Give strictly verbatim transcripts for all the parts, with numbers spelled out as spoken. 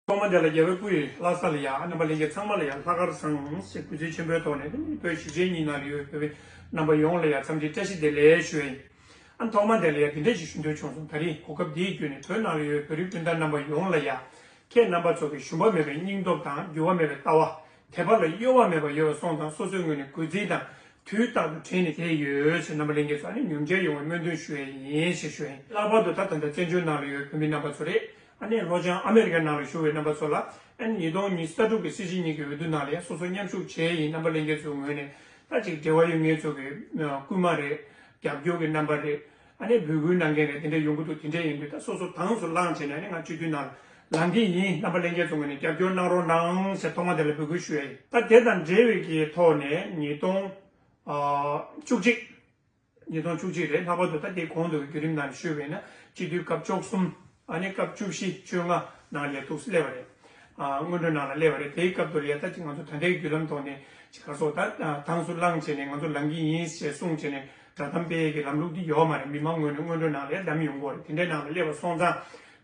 ཐོག་མ་དེ་ལ་རྒྱལ་བའི་སྐུ་ཡི་ལྷ་ས་ལ་ཡ་རྣམ་པ་ལྷན་རྒྱས་ཚང་མ་ལ་ཡ་ལྷག་དཀར་བཟང་ཞེས་གུས་བརྩི་ཆེན་པོའི་ཐོག་ནས་བོད་གཞིས་བྱེས་གཉིས་ནང་ལ་ཡོད་བོད་པའི་རྣམ་པ་ཡོངས་ལ་ཡ་འཚམས་འདྲི་བཀྲ་ཤིས་བདེ་ལེགས་ཞུ་ཡ་ཡིན། ཨ་ཐོག་མ་དེ་ལ་ཡ་འདི་འདྲ་ཞིག་ཞུ་འདོད་བྱུང་སོང་། ད་རེས་གོ་སྐབས་འདིའི་བརྒྱུད་ནས་བོད་ནང་ལ་ཡོད་བོད་རིགས་སྤུན་ཟླ་རྣམ་པ་ཡོངས་ལ་ཡ་ཁྱེད་རྣམ་པ་ཚོ་གི་ཞུམ་པ་མེད་པའི་སྙིང་སྟོབས་དང་འགྱུར་བ་མེད་པའི་ལྟ་བ། དད་པ་ལ་གཡོ་བ་མེད་པ་ཡོད་པ་སོང་ཙང་སོ་སོའི་ངོས་ནས་གུས་བརྩི་དང་དུས་རྟག་ཏུ་དྲན་ནས་བསྡད་ཡོད་ཅེས་རྣམ་པ་ལྷན་རྒྱས་ཚོ་ཨ་ནི་ཉམས་འགྱུར་ཡོང་བའི་སྨོན་འདུན་ཞུ་ཡས་ཡིན་ཞེས་ཞུ་ཡིན། ལྷག་པར་དུ་ད་ད་ལྟ་བཙན་བྱོལ་ནང་ལ་ཡོད་བོད་མི་རྣམ་པ་ཚོ་རེད། ཨ་ནི་ལྷོ་བྱང་ཨ་མེ་རི་ཀ་ནང་ལ་བཞུགས་པའི་རྣམ་པ་ཚོ་ལ་ཨ་ནི་ཉིས་སྟོང་ཉི་ཤུ་རྩ་དྲུག་གི་སྲིད་སྤྱི་གཉིས་ཀྱི་འོས་བསྡུ་ནང་ལ་ཡང་སོ་སོ་མཉམ་ཞུགས་བྱས་ཡིན། རྣམ་པ་ལྷན་རྒྱས་ཚོའི་ངོས་ནས་ད་ཅིག་འབྲེལ་བ་ཡོད་མཁན་ཚོ་གི་སྐུལ་མ་རེད། རྒྱབ་སྐྱོར་གྱི་རྣམ་པ་རེད། ཨ་ནི་འབོད་སྐུལ་གནང་མཁན་རེད། དེ་འདྲ་ཡོང་གི་འདུག་དེ་འདྲ་ཡིན་དུས་ད་སོ་སོ་དྭངས་སུ་བླངས་བྱས་ནས་ཨ་ནི་ང་སྤྱི་འཐུས་ནང་ལ་ལངས་ཀྱི་ཡིན། རྣམ་པ་ལྷན་རྒྱས་ཚོ་ངོས་ནས་རྒྱབ་སྐྱོར་གནང་རོགས་གནང་ཞེས་ཐོག་མ་དེ་ལ་འབོད་སྐུལ་ཞུ་ཡ་ཡིན། ད་དེ་དང་འབྲེལ་བའི་གི་ཐོག་ནས་ཉིས་སྟོང་བཅུ་གཅིག་ཉིས་སྟོང་བཅུ་གཅིག་རེད། ལྷག་པར་དུ་ད་དེའི་གོང་དུ་བརྒྱུད་རིམ་ནང་ནས་ཞུས་པ་ཡིན་ན་སྤྱི་འཐུས་སྐབས་བཅུ་གསུམ་ཨ་ནི་སྐབས་བཅུ་བཞི་བཅོ་ལྔ་ནང་ལ་ཐུགས་སུ་སླེབས་པ་རེད། ཨ་སྔོན་འགྲོ་ནང་ལ་སླེབས་པ་རེད། དེའི་སྐབས་དུ་ལ་ཡ་ད་ཅིག་ང་ཚོ་ད་ལྟའི་བརྒྱུད་ལམ་ཐོག་ནས་ཅིག་ག་སོགས་ད་དྭངས་སུ་བླངས་བྱས་ནས་ང་ཚོ་ལངས་ཀྱི་ཡིན་ཞེས་གསུངས་བྱས་ནས་བསྒྲགས་གཏམ་སྤེལ་ཡས་ཀྱི་ལམ་ལུགས་འདི་ཡོད་མ་རེད། མི་མང་ངོས་ནས་སྔོན་འགྲོའི་ནང་ལ་ཡ་བདམས་ཡོང་གི་ཡོད་རེད། དེ་འདྲའི་ནང་ལ་སླེབས་པ་སོང་ཙང་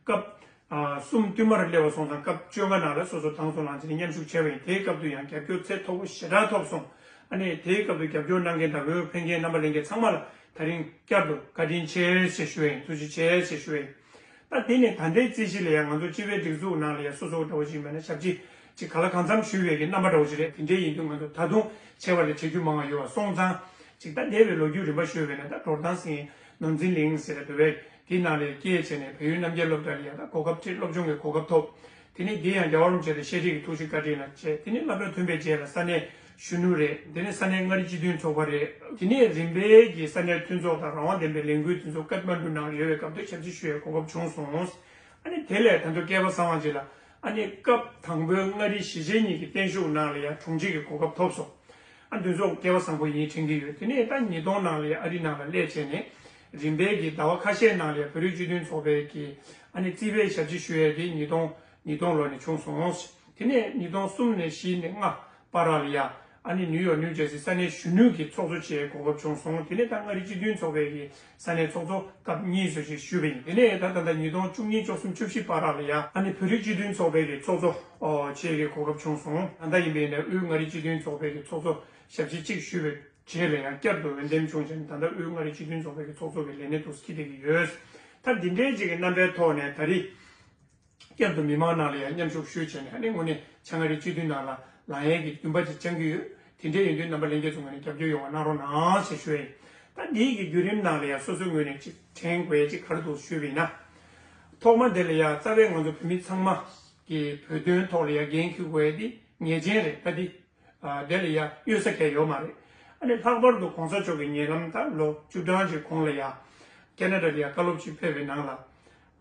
སྐབས་ཨ་གསུམ་བསྟུད་མར་སླེབས་པ་སོང་ཙང་སྐབས་བཅོ་ལྔ་ནང་ལ་སོ་སོ་དྭངས་སུ་བླངས་བྱས་ནས་མཉམ་ཞུགས་བྱས་པ་ཡིན། དེའི་སྐབས་དུ་ཡང་རྒྱབ་སྐྱོར་ཚད་མཐོ་པོ་ཞེ་དྲག་ཐོབ་སོང་། ཨ་ནི་དེའི་སྐབས་དུ་རྒྱབ་སྐྱོར་གནང་མཁན་དང་འོས་འཕེན་མཁན་རྣམ་པ་ལྷན་རྒྱས་ཚང་མ་ལ་ད་རིང་བསྐྱར་དུ་བཀའ་དྲིན་ཆེ་ཞེས་ཞུ་ཡིན། ཐུགས་རྗེ་ཆེ་ཞེས་ཞུ་ཡིན། ད་དེ་ནས་ད་ལྟའི་རྩིས་གཞི་ལ་ཡང་ང་ཚོ་སྤྱི་པའི་སྒྲིག་འཛུགས་ནང་ལ་ཡང་སོ་སོ་འདྲ་བོ་ཞིག་མེད་ན་ཞབས་ཕྱི་ཅིག་ག་ལ་གང་འཚམ་ཞུས་པའི་གི་རྣམ་པ་འདྲ་བོ་ཞིག་རེད། དེ་འདྲའི་ཡིན་དུས་ང་ཚོ་ད་དུང་བྱས་པ་ལས་བྱེད་རྒྱུ་མང་བ་ཡོད་པ་སོང་ཙང་ཅིག་ད་འདས་པའི་ལོ་རྒྱུས་རིམ་པ་ཞུས་པས་ན་ད་དོ་བདག་སེང་ནོར་འཛིན་གླིང་ཟེར་བའི་དེ་ནང་ལ་སྐྱེས་བྱས་ནས་བལ་ཡུལ་རྣམ་རྒྱལ་སློབ་གྲྭ་ལ་ཡང་ད་གོ་སྐབས་ཁྲིད་སློབ་སྦྱོང་གི་གོ་སྐབས་ཐོབ། དེ་ནས་འདི་ཡང་རྒྱལ་བ་རིན་པོ་ཆེ་དང་བཤད་ཁྲིད་ཀྱི་ཐུགས་བཞེད་བཀའ་དྲིན་ལ་བྱས། དེ་ནས་སློབ་གྲྭ་ཐོན་པའི་རྗེས་ལ་ས་གནས་གཞོན་ནུ་རེད། དེ་ནས་ས་གནས་མངའ་རིས་སྤྱི་མཐུན་ཚོགས་པ་རེད། དེ་ནས་རིམ་པས་ཀྱི་ས་གནས་མཐུན་ཚོགས་དང་རང་དབང་ལྡན་པའི་ལས་འགུལ་དེ་ཚོ་ཀཏ་མན་ཌུ་ནང་ཡོད་པའི་སྐབས་དུ་ཞབས་ཕྱི་ཞུ་བའི་གོ་སྐབས་བྱུང་སོང་། ཨ་ནི་དེ་ལས་ད་དུང་སྐལ་པ་བཟང་བ་ཅིག་ལ་ཨ་ནི་སྐབས་དང་པོའི་མངའ་རིས་གཞིས་བྱེས་གཉིས་ཀྱི་བརྟན་བཞུགས་ནང་ལ་ཡང་དྲུང་ཆེ་གི་གོ་སྐབས་ཐོབ་སོང་། ཨ་འདི་ཚོ་སྐལ་པ་བཟང་པོ་ཡིན་དྲན་གྱི་ཡོད། དེ་ནས་ད་ཉིས་སྟོང་ནང་ལ་ཡང་ཨ་རི་ནང་ལ་སླེབས་བྱས་ནས་རིམ་པས་ཀྱི་ཟླ་བ་ཁ་ཤས་ནང་ལ་ཡང་བོད་རིགས་སྤྱི་མཐུན་ཚོགས་པའི་གི་ཨ་ནི་རྩིས་པའི་ཞབས་ཕྱི་ཞུ་ཡས་དེ་ཉིས་སྟོང་ཉིས་སྟོང་ལོ་ནས་བྱུང་སོང་། དེ་ནས་ཉིས་སྟོང་གསུམ་ནས་བཞི་ནས་ལྔ་བར་ལ་ཡ་ཨ་ནི་ནིའུ་ཡོག་ནིའུ་ཇར་སི་ས་གནས་གཞོན་ནུ་གི་ཚོགས་གཙོ་བྱེད་གོ་སྐབས་བྱུང་སོང་། དེ་ནས་ད་མངའ་རིས་སྤྱི་མཐུན་ཚོགས་པའི་གི་ས་གནས་ཚོགས་གཙོ་སྐབས་གཉིས་སུ་ཞིག་ཞུས་པ་ཡིན། དེ་ནས་ད་ད་ལྟ་ཉིས་སྟོང་བཅུ་གཉིས་བཅུ་གསུམ་བཅུ་བཞི་བར་ལ་ཡ་ཨ་ནི་བོད་རིགས་སྤྱི་མཐུན་ཚོགས་པའི་གི་ཚོགས་གཙོ་བྱེད་ཀྱི་གོ་སྐབས་བྱུང་སོང་། ད་ལྟ་ཡིན་པའི་ནས་དབུས་མངའ་རིས་སྤྱི་མཐུན་ཚོགས་པའི་གི་ཚོགས་གཙོ་ཞབས་ཕྱི་གཅིག་ཞུས་པའི་རྗེས་ལ་ཡང་བསྐྱར་དུ་འོས་འདེམས་བྱུང་བྱས་ནས་ད་ལྟ་དབུས་མངའ་རིས་སྤྱི་མཐུན་ཚོགས་པའི་གི་ཚོགས་གཙོ་གི་ལས་གནས་དུ་སྐྱེས་བསྡད་ཀྱི་ཡོད། ད་འདི་འདྲའི་ཅིག་གི་རྣམ་པའི་ཐོག་ནས་ད་རེས། བསྐྱར་དུ་མི་མང་ནང་ལ་ཡང་མཉམ་ཞུགས་ཞུས་བྱས་ནས་ཨ་ནི་དངོས་གནས་བྱང་ཨ་རིའི་སྤྱི་འཐུས་ནང་ལ་ལངས་ཡས་ཀྱི་འདུན་པ་ཅིག་བཅང་གི་ཡོད། དེ་འདྲ་ཡིན་དུས་རྣམ་པ་ལྷན་རྒྱས་ཚོ་ངོས་ནས་རྒྱབ་སྐྱོར་ཡོང་བ་གནང་རོགས་གནང་ཞེས་ཞུ་ཡ་ཡིན། ད་འདིའི་གི་བརྒྱུད་རིམ་ནང་ལ་ཡང་སོ་སོའི་ངོས་ནས་ཅིག་དྲན་དགོས་ཡས་ཅིག་ག་རེ་འདུག་ཞུས་པ་ཡིན་ན། ཐོག་མ་དེ་ལ་ཡང་རྩ་བའི་ང་ཚོ་བོད་མི་ཚང་མ་གི་བོད་དོན་ཐོག་ལ་ཡང་འགན་འཁྱེར་དགོས་ཡས་འདི་ངེས་ཅན་རེད། ད་འདི། ཨ་དེ་ལ་ཡ་གཡོལ་ས་གང་ཡོད་མ་རེད། ཨ་ནི་ལྷག་པར་དུ་གོང་ས་མཆོག་གི་ཉེ་ལམ་ད་ལོ་བཅུ་གྲངས་ཀྱི་གོང་ལ་ཡ་ཁེ་ན་ཌ་ལ་ཡ་བཀའ་སློབ་ཅིག་ཕེབས་པའི་ནང་ལ་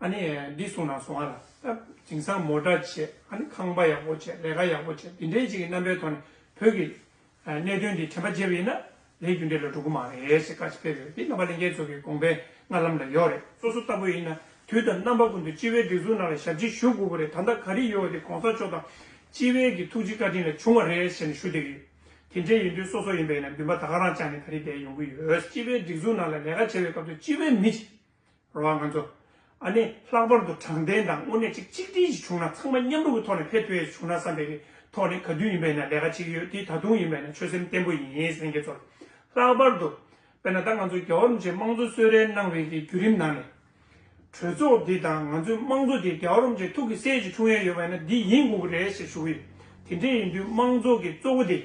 ཨ་ནི་འདི་གསུངས་ན་སོང་ཨ་ལ། ད་དེང་སང་མོ་ཊ་བྱས། ཨ་ནི་ཁང་པ་ཡག་པོ་བྱས། ལས་ཀ་ཡག་པོ་བྱས། འདི་འདྲའི་ཅིག་གི་རྣམ་པའི་ཐོག་ནས་བོད་ཀྱི་གནད་དོན་འདི་དྲན་པ་བརྗེད་པ་ཡིན་ན་ལས་རྒྱུ་འབྲས་ལ་འགྲོ་གི་མ་རེད་ཞེས་བཀའ་ཅིག་ཕེབས་ཡོད། འདི་རྣམ་པ་ལྷན་རྒྱས་ཚོ་གི་དགོངས་པའི་སྔ་ལམ་ལ་ཡོད་རེད། སོ་སོ་ལྟ་བུ་ཡིན་ན། དུས་དང་རྣམ་པ་ཀུན་ཏུ་སྤྱི་བའི་སྒྲིག་འཛུགས་ནང་ལ་ཞབས་ཕྱི་ཞུ་དགོས་ཀྱི་རེད། ད་ལྟ་ག་རེ་ཡོད་དེ་གོང་ས་མཆོག་དང་སྤྱི་བའི་གི་ཐུགས་རྗེ་བཀའ་དྲིན་ལ་བྱུང་བ་རེད་ཟེར་ནས་ཞུ་བསྡད་ཀྱི་ཡོད། དེ་འདྲ་ཡིན་དུས་སོ་སོ་ཡིན་པ་ཡིན་ན་འདུན་པ་ད་ག་རང་བཅངས་ནས་ག་རེ་བསྡད་ཡོང་གི་ཡོད། སྤྱི་བའི་སྒྲིག་འཛུགས་ནང་ལ་ལས་ཀ་བྱེད་པའི་སྐབས་སུ་སྤྱི་བའི་མི་རེད་བ་ང་ཚོ། ཨ་ནི་ལྷག་པར་དུ་དྲང་བདེན་དང་དངོས་གནས་གཅིག་གཅིག་སྒྲིལ་ཞིག་བྱུང་ན་ཚང་མ་མཉམ་རུབ་ཀྱི་ཐོག་ནས་ཕེབས་ཐུབ་ཡས་ཞིག་བྱུང་ན་བསམ་པའི་གི་ཐོག་ནས་ག་དུས་ཡིན་པ་ཡིན་ན་ལས་ཀ་བྱེད་ཀྱི་ཡོད། དེ་ད་དུང་ཡིན་པ་ཡིན་ན་ཆོད་སེམས་བརྟན་པོ་ཡིན་ཟེར་མཁན་ཚོར། ལྷག་པར་དུ། དཔེར་ན་ད་ང་ཚོ་རྒྱལ་བ་རིན་པོ་ཆེས་དམངས་གཙོ་གསོལ་རས་གནང་བའི་གི་བརྒྱུད་རིམ་ནང་ནས། གྲོས་ཚོགས་འདི་དང་ང་ཚོའི་དམངས་གཙོ་འདི་རྒྱལ་བ་རིན་པོ་ཆེའི་ཐུགས་ཀྱི་སྲས་ཅིག་འཁྲུངས་ཡས་ཡོད་པ་ཡིན་ན་འདི་ཡིན་དགོས་ཀྱི་རེད་ཞེས་ཞུ་གི་ཡོད། དེ་འདྲ་ཡིན་དུས་དམངས་གཙོ་གི་གཙོ་བོ་དེ།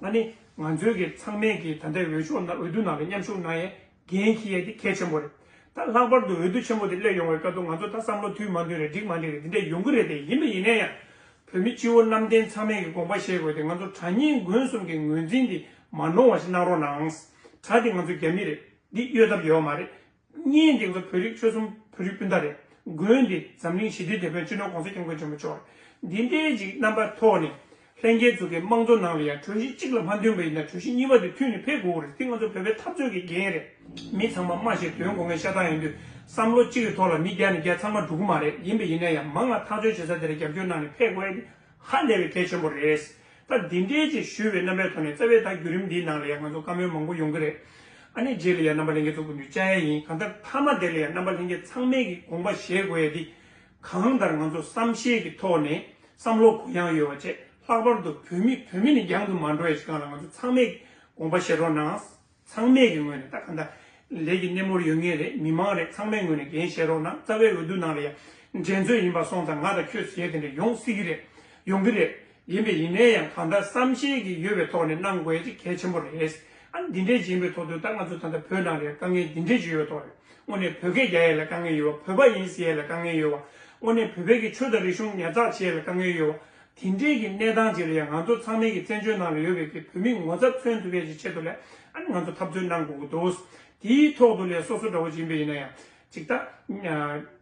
ཨ་ནི་ང་ཚོའི་གི་ཚང་མས་གི་ད་ལྟའི་འོས་ཤོག་ནང་འོས་བསྡུ་ནང་ལ་མཉམ་ཞུགས་གནང་ཡས་འགན་འཁྱེར་ཡས་དེ་གལ་ཆེན་པོ་རེད། ད་ལྷག་པར་དུ་འོས་བསྡུ་ཆེན་པོ་དེ་སླེབས་ཡོང་བའི་སྐབས་དུ་ང་ཚོ་ད་བསམ་བློ་མཐུན་མ་མཐུན་རེད། འགྲིག་མ་འགྲིག་རེད། དེ་འདྲ་ཡོང་གི་རེད། དེ་ཡིན་པ་ཡིན་ན་ཡང་། བོད་མི་སྤྱི་བོ་གནམ་བསྟན་ཚང་མས་ཀྱི་དགོངས་པ་བཞེས་དགོས་ཏེ་ང་ཚོ་དགྲ་གཉེན་མགོན་གསུམ་གྱི་ངོས་འཛིན་འདི་མ་ནོར་བ་ཞིག་གནང་རོགས་གནང་། དགྲ་འདི་ང་ཚོ་རྒྱ་མི་རེད། འདི་གཡོལ་ཐབས་ཡོད་མ་རེད། གཉེན་འདི་ང་ཚོ་བོད་རིགས་ཆོལ་གསུམ་བོད་རིགས་སྤུན་ཟླ་རེད། མགོན་འདི་འཛམ་གླིང་ཞི་བདེའི་དེད་དཔོན་སྤྱི་ནོར་༸གོང་ས་༸སྐྱབས་མགོན་ཆེན་པོ་མཆོག་རེད། འདི་འདྲའི་ཅིག་རྣམ་པ་ཐོག་ནས་ལྷན་རྒྱས་ཚོ་གི་དམངས་གཙོ་ནང་ལ་ཡང་གྲོས་གཞི་གཅིག་ལ་མ་འདུན་པ་ཡིན་ན་གྲོས་གཞི་གཉིས་པ་དེ་མཐུན་ནས་ཕེབས་དགོས་རེད། འདི་ང་ཚོ་བོད་པའི་འཐབ་རྩོད་ཀྱི་འགན་རེད། མི་ཚང་མ་སྨྲ་ཤེས་དོན་གོ་མཁན་ཤ་སྟག་ཡིན་དུས་བསམ་བློ་གཅིག་གི་ཐོག་ལ་མི་བརྒྱ་ནས་བརྒྱ་ཚང་མ་འགྲོ་གི་མ་རེད། ཡིན་པ་ཡིན་ན་ཡང་མང་ལ་ཐག་གཅོད་བྱེད་ས་དེ་ལ་རྒྱབ་སྐྱོར་གནང་ནས་ཕེབས་དགོས་ཡ་དེ་ཧ་ལས་པའི་གལ་ཆེན་པོ་རེད། ད་འདི་འདྲའི་ཅིག་ཞུས་པའི་རྣམ་པའི་ཐོག་ནས་རྩ་བའི་ད་བརྒྱུད་རིམ་འདིའི་ནང་ལ་ཡང་ང་ཚོ་བཀའ་མོལ་མང་པོ་ཡོང་གི་རེད། ཨ་ནི་རྗེས་ལ་ཡང་རྣམ་པ་ལྷན་རྒྱས་ཚོ་སྐུ་མདུན་བཅར་ཡ་ཡིན། གང་ལྟར་མཐའ་མ་དེ་ལ་ཡང་རྣམ་པ་ལྷན་རྒྱས་ཚང་མས་ཀྱི་དགོངས་པ་བཞེས་དགོས་ཡ་འདི་ གང་ལྟར་ང་ཚོ་བསམ་ཤེས་ཀྱི་ཐོག་ནས་བསམ་བློ་གུ་ཡངས་ཡོད་པ་བྱས། ལྷག་པར་དུ་བོད་མི་བོད་མི་ནས་རྒྱང་དུ་མ་འགྲོ་བའི་ཞིག་གང་ལ་ང་ཚོ་ཚང་མས་དགོངས་པ་བཞེས་རོགས་གནང་། ཚང་མས་ཀྱི་ངོས་ནས་ད་གང་ལྟར་ལས་ཀྱི་སྣེ་མོར་ཡོད་མཁན་རེད། མི་མང་རེད། ཚང་མའི་ངོས་ནས་འགན་བཞེས་རོགས་གནང་། རྩ་བའི་འོས་བསྡུ་ནང་ལ་ཡང་འགྲན་རྩོད་ཡིན་པ་སོང་ཙང་ང་དང་ཁྱོད་ཟེར་དེ་འདྲ་ཡོང་སྲིད་ཀྱི་རེད། ཡོང་གི་རེད། ཡིན་པས་ཡིན་ནའི་ཡང་གང་ལྟར་བསམ་ཤེས་ཀྱི་ཡོད་པའི་ཐོག་ནས་གནང་དགོས་ཡ་ཅིག་གལ་ཆེན་པོ་རེད། ཨ་ནི་འདི་འདྲས་ཅིག་ཡིན་པའི་ཐོག་ཏུ་ད་ང་ཚོ་ད་ལྟ་བོད་ནང་ལ་དཀའ་ངལ་འདི་འདྲས་ཅིག་ཡོད་ཐོག་རེད། དངོས་གནས་བོད་སྐད་རྒྱག་ཡ་ལ་དཀའ་ངལ་ཡོད་པ། བོད་པ་ཡིན་ཟེར་ཡ་ལ་དཀའ་ངལ་ཡོད་པ། དངོས་གནས་བོད་པའི་གི་ཆོས་དང་རིག་གཞུང་ཉར་ཚགས་བྱེད་ཡ་ལ་དཀའ་ངལ་ཡོད་པ། དེ་འདྲས་ཀྱི་གནས་སྟངས་ཅིག་ལ་ཡང་ང་ཚོ་ཚང་མའི་གི་བཙན་བྱོལ་ནང་ལ་ཡོད་པའི་གི་བོད་མི་ངོ་ཚ་མཚོན་ཐུབ་ཡ་ཅིག་ཆེད་དུ་ལ་ཨ་ནི་ང་ཚོ་འཐབ་རྩོད་གནང་དགོས་ཀྱི་འདུག་དེའི་ཐོག་ཏུ་ལས་སོ་སོ་འདྲ་བོ་ཅིག་ཡིན་པ་ཡིན་ན་ཡང་ཅིག་ད།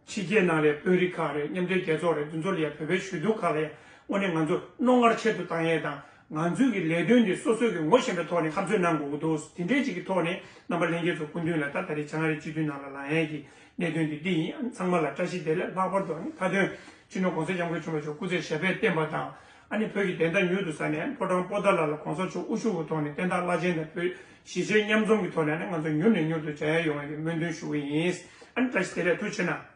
ཕྱི་རྒྱལ་ནང་ལས་དཔོན་རིགས་ཁག་རེད། མཉམ་འབྲེལ་རྒྱལ་ཚོགས་རེད། འདི་ཚོ་ལ་ཡང་བོད་པའི་ཞུ་གཏུག་ཁག་ལ་ཡང་དངོས་གནས་ང་ཚོ་རྣོ་ངར་ཆེད་དུ་བཏང་ཡས་དང་། ང་ཚོའི་གི་ལས་དོན་འདི་སོ་སོའི་གི་ངོ་ཤེས་པའི་ཐོག་ནས་འཐབ་རྩོད་གནང་དགོས་ཀྱི་འདུག་དེ་འདྲའི་ཅིག་གི་ཐོག་ནས་རྣམ་པ་ལྷན་རྒྱས་ཚོ་སྐུ་མདུན་ལ་ད་ད་རེས་བྱང་ཨ་རིའི་སྤྱི་འཐུས་ནང་ལ་ལངས་ཡས་ཀྱི་གནད་དོན་འདི་འདི་ཡིན། ཚང་མ་ལ་བཀྲ་ཤིས་བདེ་ལེགས། ལྷག་པར་དུ་ཨ་ནི་མཐའ་དོན་སྤྱི་ནོར་༸གོང་ས་༸སྐྱབས་མགོན་ཆེན་པོ་མཆོག་སྐུ་ཚེ་ཞབས་པད་བརྟན་པ་དང་། ཨ་ནི་བོད་ཀྱི་བདེན་མཐའ་མྱུར་དུ་གསལ་ནས། ཕོ་བྲང་པོ་ཏཱ་ལ་ལ་༸གོང་ས་མཆོག་དབུ་བཞུགས་ཀྱི་ཐོག་ནས་བསྟན་བདག་བླ་ཆེན་དང་བོད་གཞིས་བྱེས་མཉམ་འཛོམས་ཀྱི་ཐོག་ནས་ཨ་ནི་ང་ཚོ་མྱུར་ནས་མྱུར་དུ་མཇལ་ཡ་ཡོང་བའི་སྨོན་འདུན་ཞུ་གི་ཡིན། ཨ་ནི་བཀྲ་ཤིས་བདེ་ལེགས། ཐུགས་རྗེ་གནང་།